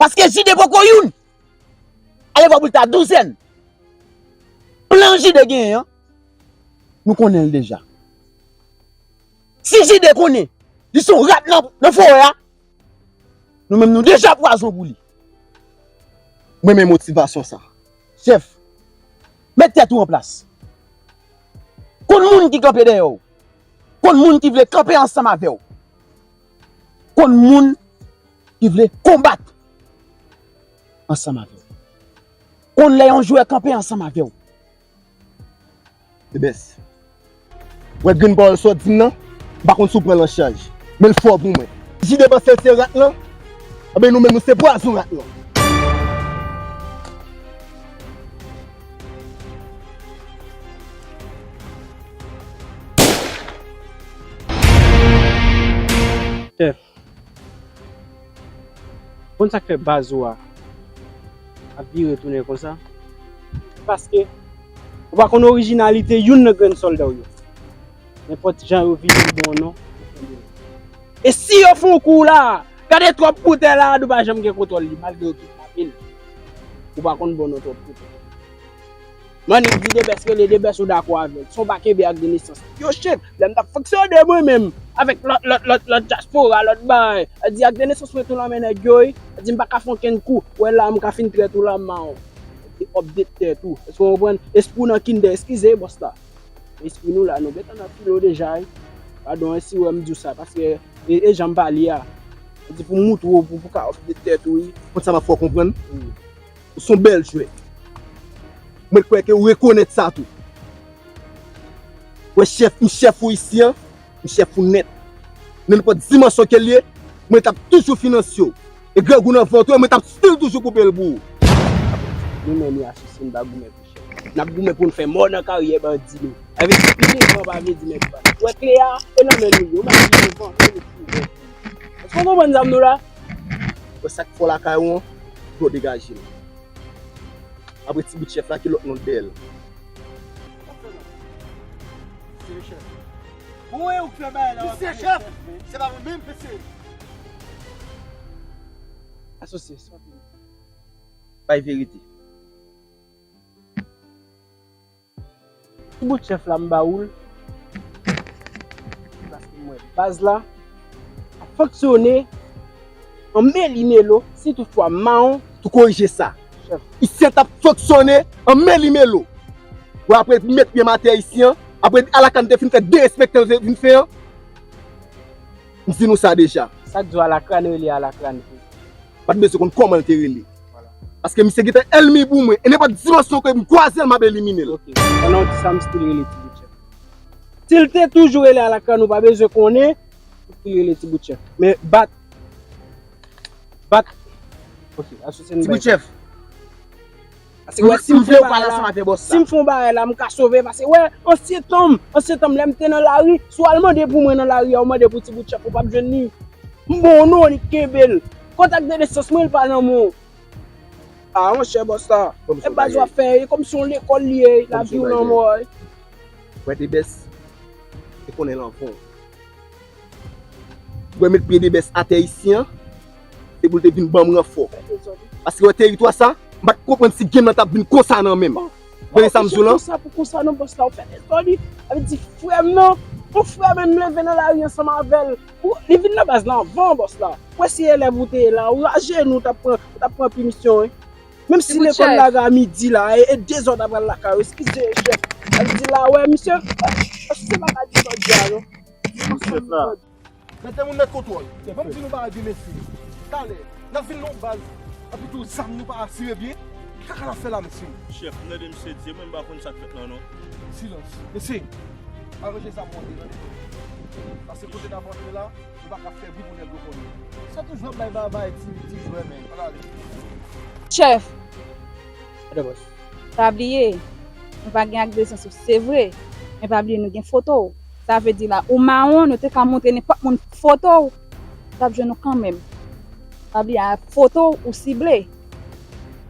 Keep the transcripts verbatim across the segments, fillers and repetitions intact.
Paske Jide poko youn. Ale vwa pou l ta douzèn. Plan Jide genyen an, nou konnen l deja. Si Jide konnen li se yon rat nan, nan forè a, nou menm nou deja pwazon pou li. Mwen renmen motivasyon sa. Chèf, met tèt ou an plas. Konn moun ki kanpe dèyè w. Konn moun ki vle kanpe ansanm avè w. Konn moun ki vle konbat ansanm avè w. Konn lè yon jwè kanpe ansanm avè w. Debès. Wè grenn pawòl sa w di m nan, m pa konn si w pran l an chaj. Men l fò pou mwen. Jide panse l se rat lan, anben nou menm nou se pwazon rat lan. Chèf, konn sa k fè baz ou a ap vire tounen konsa? Paske ou pa konn orijinalite youn nan grenn sòlda w yo. Nenpòt jan yo vini, yo ba w yon non, ou kenbe l. E si yo fè yon kou la, gade twòp pou tè la, nou pa janm gen kontwòl li, malgre yo kidnape l. Ou pa konn ba w non twòp pou tè. Mannik di Debès rele Debès, ou dakò avè l. Si w pa kenbe ak Denesans yo, chèf, lè m t ap fonksyone mwen menm avèk lòt, lòt, lòt, lòt dyaspora, lòt bagay, a di ak Denesans mwen tou nan men nèg yo, wi. A di m pa ka fè okenn kou. Wè la, m ka fin trèt ou la, mawon. Te update tèt ou. Èske w konprann? Espri w nan kinder, eskize, bòs la. Espri nou la, nou gentan nan filo deja, wi. Padon, wi, si w wè m di w sa, paske e, e jan m pale a. A di pou m moutre w, pou, pou ka update tèt ou, wi. Konn sa m ap fè w konprann? Wi. Ou se yon bèl jwè. Mwen kwè ke ou rekonèt sa tou. Wè chèf, m chèf ou isi an, m chèf ou nèt. Nan nenpòt dimansyon ke l ye, mwen t ap toujou finanse w. E grangou nan vant ou, mwen t ap still toujou koupe l pou ou. Nou menm, wi, asosye, n pa goumen pou chèf. N ap goumen pou n fè mò nan karyè bandi nou. Sa vle di, pi devan pa vle di nèg pa. Wè kle a, e nan men nou ye, w mèt pi devan, e nou pi devan. Èske w konprann zam nou la? Wè sa k fò lakay ou an, dwe degaje l. Apre ti bout chèf la, ki lòt non dèyè l? Misye chèf. Bon, e ou k fè bagay la, w ap di chèf, men. Se pa mwen menm, mesye. Asosye, sòti. Bay verite. Ti bout chèf la m ba ou l. Paske m wè baz la ap fonksyone an meli melo, si toutfwa mawon. Tou korije sa. Chèf. Isi an t ap fonksyone an meli melo. Wè apre met pye m atè isi an, apre Alakran te fin fè derespektan l te fin fè an. M di nou sa deja. Sa k di w Alakran rele Alakran tou? Pa t bezwen konn kòman l te rele. Paske misye gentan ènmi pou mwen. E nenpòt dimansyon ke m kwaze l, m ap elimine l. Ok. Pandan w di sa, m still rele Ti Bout Chèf. Si l te toujou rele Alakran, nou pa bezwen konnen, m still rele Ti Bout Chèf. Men bat. Bat. Ok, asosye n. Ti Bout Chèf. Paske wè, si m fè yon bagay la, si m fè yon bagay la, m ka sove. Paske wè, ansyen tan m, ansyen tan m, lè m te nan lari, si w al mande pou mwen nan lari a, ou mande pou Ti Bout Chèf, ou p ap jwenn li. M ba w non, li kenbe l. Kontak Denesans mwen, li pa nan men w. A, monchè, bòs la. E baz w ap fè, e kòmsi yon lekòl li ye, lavi w nan mò. Wè Debès, e konnen l anvan w. Wè met pye Debès atè isi an, se pou l te vin ban m ranfò. Paske wè teritwa sa, m pa t konprann si game nan t ap vin konsa nan men m. Tande sa m di w lan? Konsa pou konsa non, bòs la, ou fè dezòd wi. Sa vle di frè m nan, yon frè m, m leve nan lari ansanm avè l. Ou, li vin nan baz la anvan w, bòs la. Ou wè si elèv ou te ye la, ou ajenou, ou t ap pran, ou t ap pran pinisyon wi. Menm si lekòl lage a midi la, e, e dezòd ap pral lakay ou. Eskize, chèf. Sa vle di la, wè, misye, misye pa ka di sa w di a non. Chèf la. Mete moun nan kontwòl. Ban m di nou bagay byen, mesye. Talè, n ap vin nan yon baz, epi tou zam nou pa asire byen. Ki kaka n ap fè la, mesye? Chèf, m tande misye di, mwen m pa konn sa k fèt lan, non. Silans. Mesye, aranje zam ou an, tande. Paske kote n ap antre la, nou pa ka fè bri pou nèg yo konnen. Sa toujou ap bay babay ti, ti jwè, men. Ann ale. Chèf. Gade, bòs. Pa bliye, nou pa gen ak Desansos, se vre, men pa bliye nou gen foto w. Sa vle di la, ou mawon, nou te ka montre nenpòt moun foto w, l ap jwenn ou kanmenm. Pa bliye, a foto w ou sible.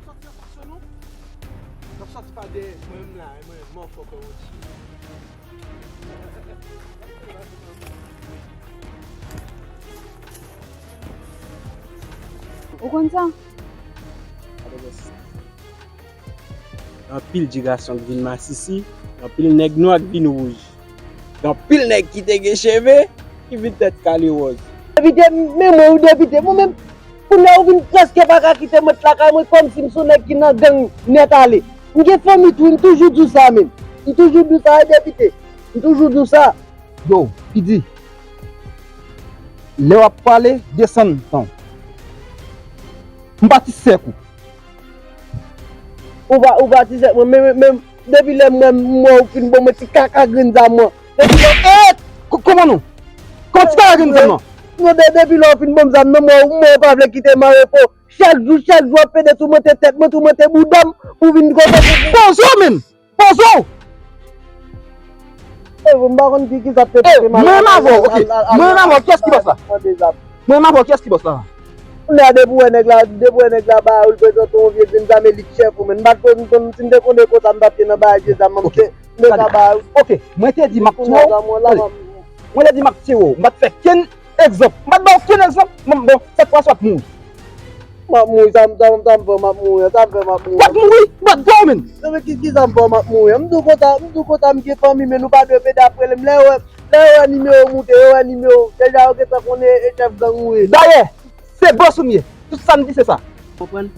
Sòti anfas yo non. N ap sòti pa dèyè mwen menm la, e mwen menm mò fò kò wotye. Ou konn sa? Gen anpil ti gason k vin masisi, gen anpil nèg nwa k vin wouj. Gen anpil nèg ki te gen cheve, ki vin tèt kale wòz. Depite, men mwen, wi, depite. Mwen menm, kounye a, ou vin prèske pa ka kite mwen lakay mwen, kòmsi m se yon nèg ki nan gang nèt ale. M gen fanmi tou, m toujou di w sa, menm. M toujou di w sa, wi, depite. M toujou di w sa. Yo, Pidi, lè w ap pale, desann tan w. M pa ti sèk ou. Ou pa, ou pa ti sèk mwen, men, men, men, depi lè m wè, m wè w fin ban mwen ti kaka grenn zam mwen. Depi lè, eh, ko-, kòman non? Kòman ti kaka grenn zam nan? Non, de-, depi lè w fin ban m zam nan, m wè, m wè w pa vle kite m an repo. Chak jou, chak jou, w ap pede toumante tèt mwen, toumante bouda m, pou vin konsa. Poze w menm! Poze w! Eh, m pa konn ki, ki sa te Eh, mwen menm avè w, ok. Mwen menm avè w, kiyès ki bòs la? Mwen menm avè w, kiyès ki bòs la? Kounye a, depi w wè nèg la, depi w wè nèg la ba ou, l prezante yon vye grenn zam e li k chèf ou, men m pa t konn, konn, si m te konnen konsa, m pa t te nan bagay vye zam nan, m te, m te ka ba ou. Ok, mwen te di m ap tiye w. Mwen te di m ap tiye w. M pa t fè kenn egzanp. M pa t ba w kenn egzanp. Bon, bon, sèt fwa swa w ap mouri. M ap mouri, sa m, sa m, sa m fè m ap mouri, sa m fè m ap mouri. W ap mouri? W ap twò menm. Nan men ki, ki sa m fè m ap mouri? M di w konsa, m di w konsa, m gen fanmi, men nou pa dwe pede ap rele m. Lè yo wè, lè yo wè nimewo moute, yo wè nimewo. Deja yo gentan konnen e chèf gang ou ye. Dayè, se bòs ou m ye. Tout sa m di se sa. Konprann?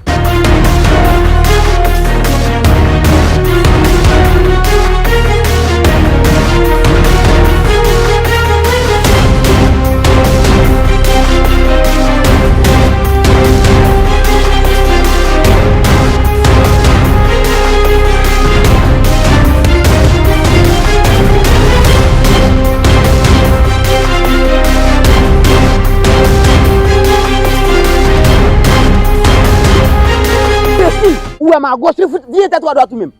Enbesil, ou wè m a goch, li fout vire tèt ou a dwat ou menm.